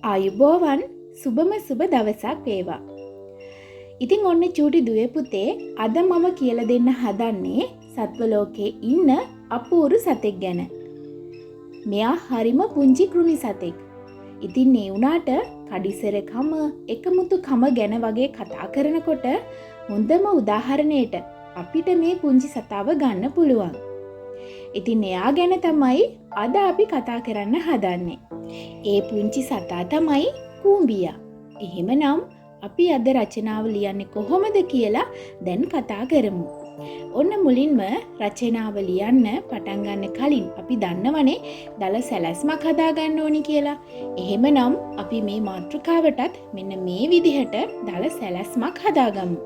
ආයුබෝවන්, සුබම සුබ දවසක් වේවා. ඉතින් ඔන්න චූටි දුවේ පුතේ, අද මම කියලා දෙන්න හදන්නේ සත්ව ලෝකේ ඉන්න අපූරු සතෙක් ගැන. මෙයා හරිම පුංචි කෘමි සතෙක්. ඉතින් ඒ වුණාට කඩිසරකම, එකමුතුකම ගැන වගේ කතා කරනකොට හොඳම උදාහරණයට අපිට මේ පුංචි සතාව ගන්න පුළුවන්. ඉතින් එයා ගැන තමයි අද අපි කතා කරන්න හදන්නේ. ඒ පුංචි සතා තමයි කූඹියා. එහෙමනම් අපි අද රචනාව ලියන්නේ කොහොමද කියලා දැන් කතා කරමු. ඔන්න මුලින්ම රචනාව ලියන්න පටන් ගන්න කලින් අපි දන්නවනේ දළ සැලැස්මක් හදාගන්න ඕනි කියලා. එහෙමනම් අපි මේ මාතෘකාවටත් මෙන්න මේ විදිහට දළ සැලැස්මක් හදාගමු.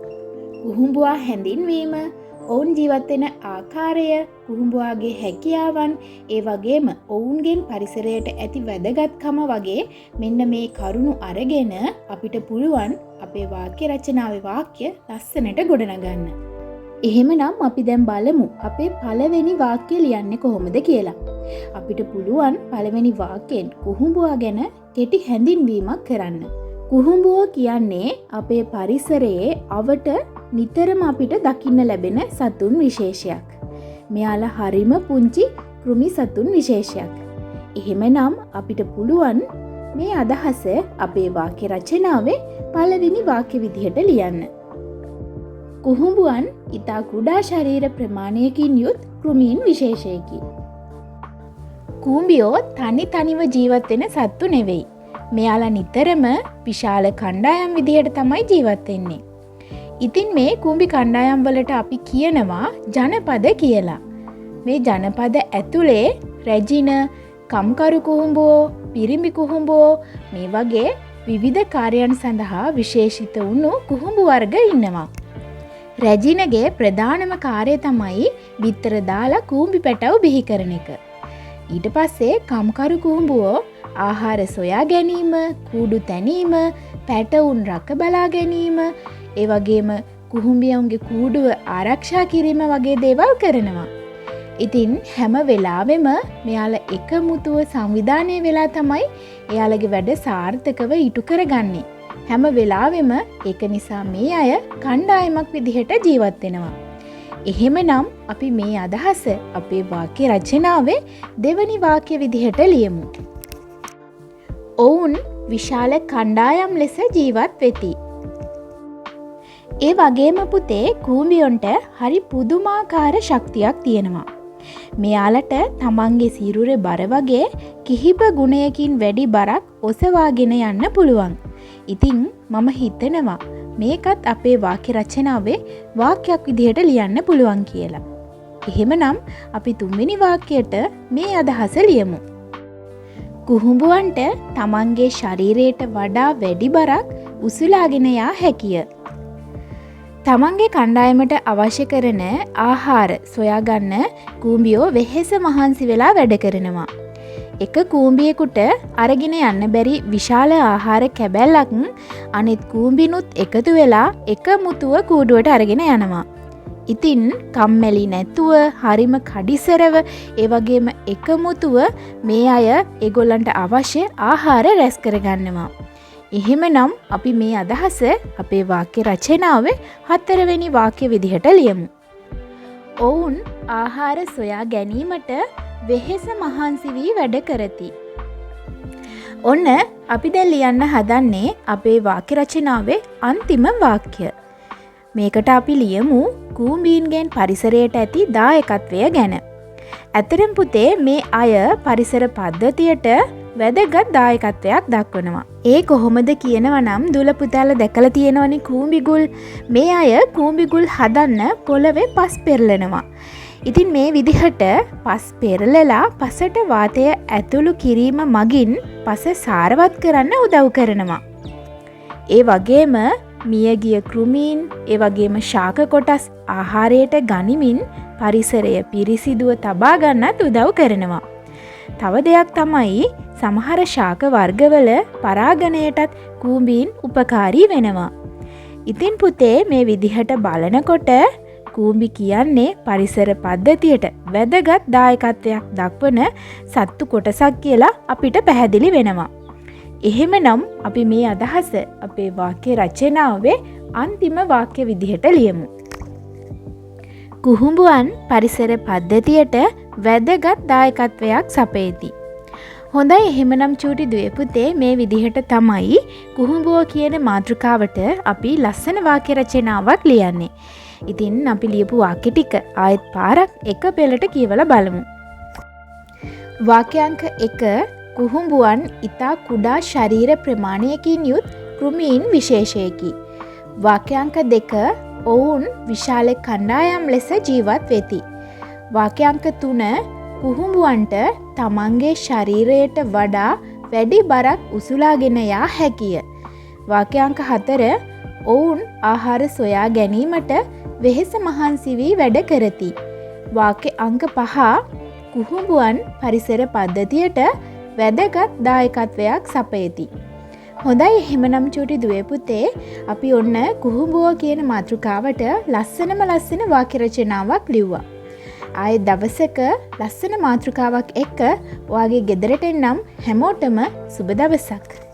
කුහුඹුවා හැඳින්වීම, ඔවුන් ජීවත් වෙන ආකාරය, කුහුඹුවාගේ හැකියාවන්, ඒ වගේම ඔවුන්ගෙන් පරිසරයට ඇති වැදගත්කම වගේ මෙන්න මේ කරුණු අරගෙන අපිට පුළුවන් අපේ වාක්‍ය රචනාවේ වාක්‍ය ලස්සනට ගොඩනගන්න. එහෙමනම් අපි දැන් බලමු අපේ පළවෙනි වාක්‍ය ලියන්නේ කොහොමද කියලා. අපිට පුළුවන් පළවෙනි වාක්‍යයෙන් කුහුඹුවා ගැන කෙටි හැඳින්වීමක් කරන්න. කුහුඹුවෝ කියන්නේ අපේ පරිසරයේ අවට නිතරම අපිට දකින්න ලැබෙන සතුන් විශේෂයක්. මෙයාලා හරිම පුංචි කෘමි සතුන් විශේෂයක්. එහෙමනම් අපිට පුළුවන් මේ අදහස අපේ වාක්‍ය රචනාවේ පළවෙනි වාක්‍ය විදිහට ලියන්න. කුහුඹුවන් ඉතා කුඩා ශරීර ප්‍රමාණයකින් යුත් කෘමීන් විශේෂයකි. කූඹියෝ තනි තනිව ජීවත් වෙන සත්තු නෙවෙයි. මෙයාලා නිතරම විශාල කණ්ඩායම් විදිහට තමයි ජීවත් වෙන්නේ. ඉතින් මේ කූඹි කණ්ඩායම් වලට අපි කියනවා ජනපද කියලා. මේ ජනපද ඇතුලේ රැජින, කම්කරු කුහුඹුවෝ, පිරිමි කුහුඹුවෝ මේ වගේ විවිධ කාර්යයන් සඳහා විශේෂිත වුණු කුහුඹු වර්ග ඉන්නවා. රැජිනගේ ප්‍රධානම කාර්යය තමයි බිත්තර දාලා කූඹි පැටව් බිහි කරන එක. ඊට පස්සේ කම්කරු කුහුඹුවෝ ආහාර සොයා ගැනීම, කූඩු තැනීම, පැටවුන් රැක බලා ගැනීම, ඒ වගේම කුහුඹියන්ගේ කූඩුව ආරක්ෂා කිරීම වගේ දේවල් කරනවා. ඉතින් හැම වෙලාවෙම මෙයාලා එකමුතුව සංවිධානය වෙලා තමයි එයාලගේ වැඩ සාර්ථකව ඉටු කරගන්නේ. හැම වෙලාවෙම ඒක නිසා මේ අය කණ්ඩායමක් විදිහට ජීවත් වෙනවා. එහෙමනම් අපි මේ අදහස අපේ වාක්‍ය රචනාවේ දෙවනි වාක්‍ය විදිහට ලියමු. ඔවුන් විශාල කණ්ඩායම් ලෙස ජීවත් වෙති. ඒ වගේම පුතේ, කූඹියොන්ට හරි පුදුමාකාර ශක්තියක් තියෙනවා. මෙයාලට තමන්ගේ සිරුරේ බර වගේ කිහිප ගුණයකින් වැඩි බරක් ඔසවාගෙන යන්න පුළුවන්. ඉතින් මම හිතනවා මේකත් අපේ වාක්‍ය රචනාවේ වාක්‍යයක් විදිහට ලියන්න පුළුවන් කියලා. එහෙමනම් අපි තුන්වෙනි වාක්‍යයට මේ අදහස ලියමු. කුහුඹුවන්ට තමන්ගේ ශරීරයට වඩා වැඩි බරක් උසුලාගෙන යා හැකිය. තමන්ගේ කණ්ඩායමට අවශ්‍ය කරන ආහාර සොයාගන්න කූඹියෝ වෙහෙස මහන්සි වෙලා වැඩ කරනවා. එක කූඹියෙකුට අරගෙන යන්න බැරි විශාල ආහාර කැබැල්ලක් අනිත් කූඹිනුත් එකතු වෙලා එකමුතුව කූඩුවට අරගෙන යනවා. ඉතින් කම්මැලි නැතුව, හරිම කඩිසරව, ඒ වගේම එකමුතුව මේ අය ඒගොල්ලන්ට අවශ්‍ය ආහාර රැස් කරගන්නවා. එහෙමනම් අපි මේ අදහස අපේ වාක්‍ය රචනාවේ හතරවෙනි වාක්‍ය විදිහට ලියමු. ඔවුන් ආහාර සොයා ගැනීමට වෙහෙස මහන්සි වී වැඩ කරති. ඔන්න අපි දැන් ලියන්න හදන්නේ අපේ වාක්‍ය රචනාවේ අන්තිම වාක්‍ය. මේකට අපි ලියමු කූඹීන්ගෙන් පරිසරයට ඇති දායකත්වය ගැන. ඇත්තටම පුතේ, මේ අය පරිසර පද්ධතියට වැදගත් දායකත්වයක් දක්වනවා. ඒ කොහොමද කියනවා නම්, දුල පුතාලා දැකලා තියෙනවනේ කූඹිගුල්. මේ අය කූඹිගුල් හදන්න පොළවේ පස් පෙරලනවා. ඉතින් මේ විදිහට පස් පෙරලලා පසට වාතය ඇතුළු කිරීම මගින් පස සාරවත් කරන්න උදව් කරනවා. ඒ වගේම මියගිය කෘමීන්, ඒ වගේම ශාක කොටස් ආහාරයට ගනිමින් පරිසරය පිරිසිදුව තබා ගන්නත් උදව් කරනවා. තව දෙයක් තමයි සමහර ශාක වර්ගවල පරාගණයටත් කූඹීන් උපකාරී වෙනවා. ඉතින් පුතේ, මේ විදිහට බලනකොට කූඹි කියන්නේ පරිසර පද්ධතියට වැදගත් දායකත්වයක් දක්වන සත්තු කොටසක් කියලා අපිට පැහැදිලි වෙනවා. එහෙමනම් අපි මේ අදහස අපේ වාක්‍ය රචනාවේ අන්තිම වාක්‍ය විදිහට ලියමු. කුහුඹුවන් පරිසර පද්ධතියට වැදගත් දායකත්වයක් සපයති. හොඳයි, එහෙමනම් චූටි දුවේ පුතේ, මේ විදිහට තමයි කුහුඹුවෝ කියන මාතෘකාවට අපි ලස්සන වාක්‍ය රචනාවක් ලියන්නේ. ඉතින් අපි ලියපු වාක්‍ය ටික ආයෙත් පාරක් එක පෙළට කියවලා බලමු. වාක්‍ය අංක 1, කුහුඹුවන් ඉතා කුඩා ශරීර ප්‍රමාණයකින් යුත් කෘමීන් විශේෂයකි. වාක්‍ය අංක 2, ඔවුන් විශාල කණ්ඩායම් ලෙස ජීවත් වෙති. වාක්‍ය අංක 3, කුහුඹුවන්ට තමන්ගේ ශරීරයට වඩා වැඩි බරක් උසුලාගෙන යා හැකිය. වාක්‍ය අංක 4, ඔවුන් ආහාර සොයා ගැනීමට වෙහෙස මහන්සි වී වැඩ කරති. වාක්‍ය අංක 5, කුහුඹුවන් පරිසර පද්ධතියට වැදගත් දායකත්වයක් සපයති. හොඳයි, එහෙමනම් චූටි දුවේ පුතේ, අපි ඔන්න කුහුඹුවෝ කියන මාතෘකාවට ලස්සනම ලස්සන වාක්‍ය රචනාවක් ලිව්වා. ආයෙත් දවසක ලස්සන මාතෘකාවක් එක්ක ඔයාගේ ගෙදරට එන්නම්. හැමෝටම සුබ දවසක්.